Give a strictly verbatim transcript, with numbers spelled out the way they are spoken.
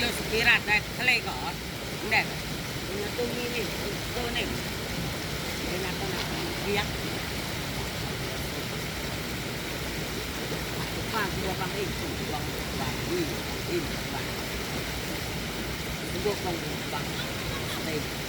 Lo supirat dai khlei ko. Nde. Ina tu ni ni, tu ni. Ina tu na biak. Bang, bang, bang, eh, bang, bang, eh, bang, bang. Bang, bang, bang.